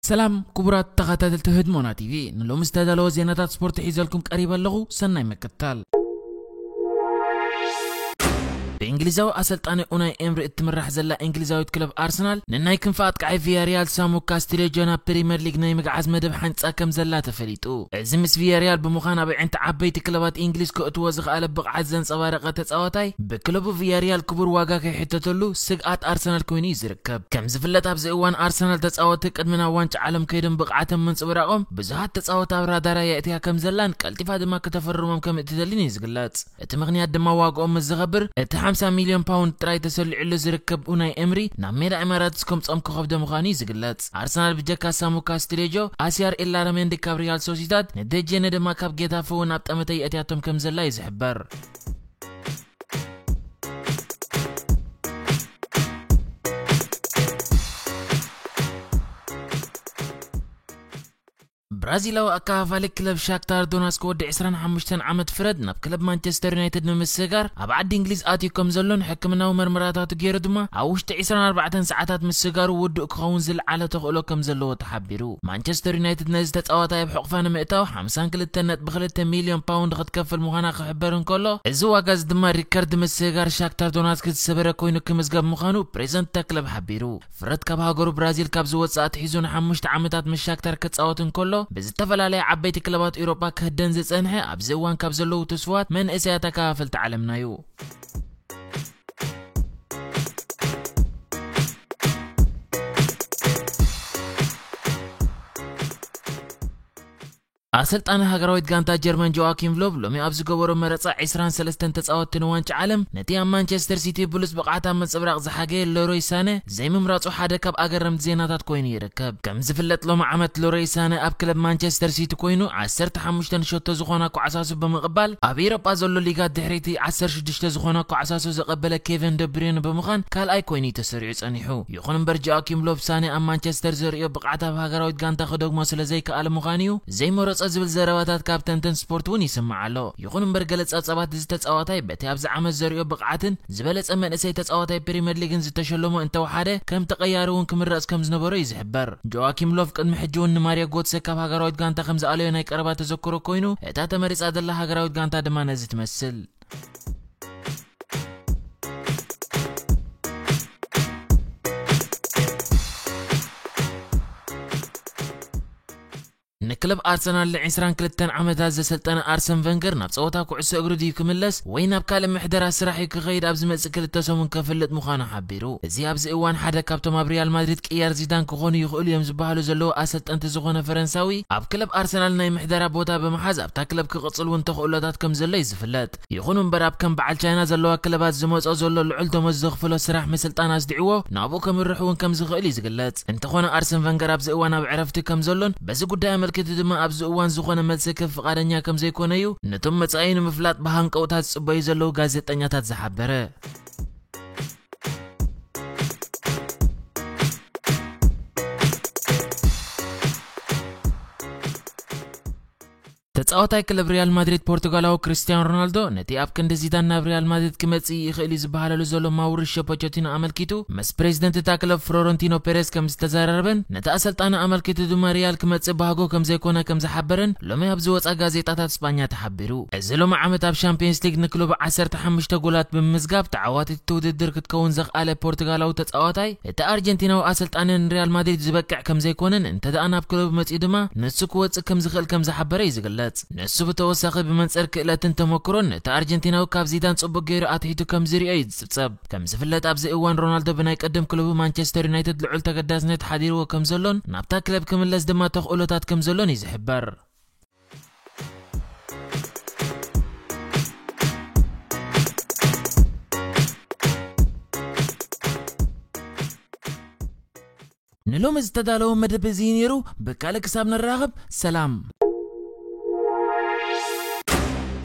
ሰላም ክቡራት ተኸታተልቲ ህድሞና ቲቪ፣ ንሎሚ ዝተዳለወ ዜናታት ስፖርት ሒዘልኩም ቀሪበ ኣለኹ። ሰናይ ምክትታል። ብእንግሊዛዊ ኣሰልጣኒ ኡናይ ኤምሪ እትምራሕ ዘላ እንግሊዛዊት ክለብ ኣርሰናል፣ ንናይ ክንፊ ኣጥቃዓይ ቪያሪያል ሳሙ ካስቲሌጆ ናብ ፕሪምየር ሊግ ናይ ምግዓዝ መደብ ሓንጻ ከም ዘላ ተፈሊጡ። እዚ ምስ ቪያሪያል ብምዃን ኣብ ኣዒንቲ ዓበይቲ ክለባት እንግሊዝ ከእትዎ ዝኸኣለ ብቕዓት ዘንጸባረቐ ተጻዋታይ፣ ብክለቡ ቪያሪያል ክቡር ዋጋ ከይሕተተሉ ስግኣት ኣርሰናል ኮይኑ እዩ ዝርከብ። ከም ዝፍለጥ፣ ኣብዚ እዋን ኣርሰናል ተጻወቲ ቅድሚ ናብ ዋንጫ ዓለም ከይዶም ብቕዓቶም ምንጽብራቖም፣ ብዙሃት ተጻወቲ ኣብ ራዳራ የእትያ ከም ዘላን ቀልጢፋ ድማ ከተፈርሞም ከም እትደልን እዩ ዝግለጽ። እቲ ምኽንያት ድማ ዋግኦም ምስ ዝኸብር፣ እቲ ሓምሳ ሚልዮን ፓውንድ ጥራይ ተሰሊዑሉ ዝርከብ ኡናይ ኤምሪ፣ ናብ ሜዳ ኤማራትስ ከምጾም ክኸብዶ ምዃኑ እዩ ዝግለጽ። ኣርሰናል ብጀካ ሳሙ ካስቲሌጆ፣ ኣሲያር ኢላራሜንዲ ካብ ሪያል ሶሲዳድ፣ ንደጀነ ድማ ካብ ጌታፈ እውን ኣብ ጠመተ የእትያቶም ከም ዘላ እዩ ዝሕበር። ብራዚላዊ ኣከፋፋሊ ክለብ ሻክታር ዶናስክ ወዲ ዕስራን ሓሙሽተን ዓመት ፍረድ ናብ ክለብ ማንቸስተር ዩናይትድ ንምስግጋር ኣብ ዓዲ እንግሊዝ ኣትዩ ከም ዘሎን ሕክምናዊ መርመራታቱ ገይሩ ድማ ኣብ ውሽጢ ዕስራን ኣርባዕተን ሰዓታት ምስጋሩ ውዱእ ክኸውን ዝለዓለ ተኽእሎ ከም ዘለዎ ተሓቢሩ። ማንቸስተር ዩናይትድ ነዚ ተጻዋታይ ኣብ ሕቑፋ ንምእታው ሓምሳን ክልተን ነጥቢ ክልተ ሚልዮን ፓውንድ ክትከፍል ምዃና ክሕበር እንከሎ፣ እዚ ዋጋ እዚ ድማ ሪከርድ ምስግጋር ሻክታር ዶናስክ ዝሰበረ ኮይኑ ክምዝገብ ምዃኑ ፕሬዚደንት እታ ክለብ ሓቢሩ። ፍረድ ካብ ሃገሩ ብራዚል ካብ ዝወጽእ ኣትሒዙ ንሓሙሽተ ዓመታት ምስ ሻክታር ክጻወት እንከሎ፣ ብዝተፈላለየ ዓበይቲ ክለባት ኤውሮጳ ክህደን ዝጸንሐ ኣብዚ እዋን ካብ ዘለዉ ትስፉዋት መንእሰያት ኣከፋፈልቲ ዓለምና እዩ። ኣሰልጣኒ ሃገራዊት ጋንታ ጀርመን ጆዋኪም ሎቭ ሎሚ ኣብ ዝገበሮ መረጻ ዕስራን ሰለስተን ተጻወትቲ ንዋንጫ ዓለም ነቲ ኣብ ማንቸስተር ሲቲ ብሉጽ ብቕዓት ኣብ ምንጽብራቕ ዝሓገየ ሎሮይ ሳነ ዘይምምራጹ ሓደ ካብ ኣገረምቲ ዜናታት ኮይኑ ይርከብ። ከም ዝፍለጥ ሎሚ ዓመት ሎሮይ ሳነ ኣብ ክለብ ማንቸስተር ሲቲ ኮይኑ ዓሰርተ ሓሙሽተ ሸቶ ዝኾና ኳዕሳሱ ብምቕባል ኣብ ኤውሮጳ ዘሎ ሊጋት ድሕሪቲ ዓሰርተ ሽዱሽተ ዝኾና ኳዕሳሱ ዘቐበለ ኬቨን ደብሩይነ ብምዃን ካልኣይ ኮይኑ እዩ ተሰሪዑ ጸኒሑ። ይኹን እምበር ጆዋኪም ሎቭ ሳነ ኣብ ማንቸስተር ዘርእዮ ብቕዓት ኣብ ሃገራዊት ጋንታ ክደግሞ ስለ ዘይከኣለ ምዃኑ እዩ ዘይመረጾ ዝብል ዘረባታት ካብ ተንተን ስፖርት እውን ይስማዕ ኣሎ። ይኹን እምበር ገለ ጸብጻባት እዚ ተጻዋታይ በቲ ኣብዚ ዓመት ዘርእዮ ብቕዓትን ዝበለጸ መንእሰይ ተጻዋታይ ፕሪምየር ሊግን ዝተሸለሞ እንተወሓደ ከም ተቐያሪ እውን ክምረጽ ከም ዝነበሮ እዩ ዝሕበር። ጆዋኪም ሎቭ ቅድሚ ሕጂ እውን ንማርዮ ጎትሰ ካብ ሃገራዊት ጋንታ ከም ዝኣለዮ ናይ ቀረባ ተዘክሮ ኮይኑ፣ እታ ተመሪጻ ዘላ ሃገራዊት ጋንታ ድማ ነዚ ትመስል። ንክለብ ኣርሰናል ንዕስራን ክልተን ዓመታት ዘሰልጠነ ኣርሰን ቨንገር ናብ ጸወታ ኩዕሶ እግሪ ድዩ ክምለስ ወይ ናብ ካልእ ምሕደራ ስራሕ እዩ ክኸይድ ኣብ ዝመጽእ ክልተ ሰሙን ከፍልጥ ምዃኑ ሓቢሩ። እዚ ኣብዚ እዋን ሓደ ካብቶም ኣብ ሪያል ማድሪድ ቅያር ዚዳን ክኾኑ ይኽእሉ እዮም ዝበሃሉ ዘለዉ ኣሰልጠንቲ ዝኾነ ፈረንሳዊ ኣብ ክለብ ኣርሰናል ናይ ምሕደራ ቦታ ብምሓዝ ኣብታ ክለብ ክቕጽል እውን ተኽእሎታት ከም ዘሎ እዩ ዝፍለጥ። ይኹን እምበር ኣብ ከም በዓል ቻይና ዘለዋ ክለባት ዝመጾ ዘሎ ልዑል ደሞዝ ዘኽፍሎ ስራሕ ምስልጣን ኣስዲዕዎ ናብኡ ከምርሕ እውን ከም ዝኽእል እዩ ዝግለጽ። እንተኾነ ኣርሰን ቨንገር ኣብዚ እዋን ኣብ ዕረፍቲ ከም ዘሎን በዚ ጉዳይ ኣመልኪቱ ድማ ኣብዚ እዋን ዝኾነ መልሲ ክህብ ፍቓደኛ ከም ዘይኮነ እዩ ነቶም መጻኢ ንምፍላጥ ብሃንቀውታ ዝጽበዩ ዘለዉ ጋዜጠኛታት ዝሓበረ። ተጻዋታይ ክለብ ሪያል ማድሪድ ፖርቱጋላዊ ክርስቲያኖ ሮናልዶ ነቲ ኣብ ክንዲ ዚዳን ናብ ሪያል ማድሪድ ክመጽእ ይኽእል እዩ ዝበሃለሉ ዘሎ ማውሪሽዮ ፖቸቲኖ ኣመልኪቱ ምስ ፕሬዚደንት እታ ክለብ ፍሎረንቲኖ ፔሬዝ ከም ዝተዘራረበን ነቲ ኣሰልጣኒ ኣመልኪቱ ድማ ሪያል ክመጽእ ባህጎ ከም ዘይኮነ ከም ዝሓበረን ሎሚ ኣብ ዝወጻ ጋዜጣታት ስጳኛ ተሓቢሩ። እዚ ሎሚ ዓመት ኣብ ሻምፒየንስ ሊግ ንክለቡ ዓሰርተ ሓሙሽተ ጎላት ብምምዝጋብ ተዓዋቲት እቲ ውድድር ክትከውን ዘኽኣለ ፖርቱጋላዊ ተጻዋታይ እቲ ኣርጀንቲናዊ ኣሰልጣኒ ንሪያል ማድሪድ ዝበቅዕ ከም ዘይኮነን እንተ ደኣ ናብ ክለቡ መጺኡ ድማ ንሱ ክወጽእ ከም ዝኽእል ከም ዝሓበረ እዩ ዝግለጽ። ንሱ ብተወሳኺ ብመንጽር ክእለትን ተመክሮን ነቲ ኣርጀንቲናዊ ካብ ዚዳን ጽቡቕ ገይሩ ኣትሒቱ ከም ዝርእዮ እዩ ዝጽብጸብ። ከም ዝፍለጥ ኣብዚ እዋን ሮናልዶ ብናይ ቀደም ክለቡ ማንቸስተር ዩናይትድ ልዑል ተገዳስነት ሓዲርዎ ከም ዘሎን ናብታ ክለብ ክምለስ ድማ ተኽእሎታት ከም ዘሎን እዩ ዝሕበር። ንሎሚ ዝተዳለወ መደብ እዚ ነይሩ። ብካልእ ክሳብ ንራኸብ ሰላም።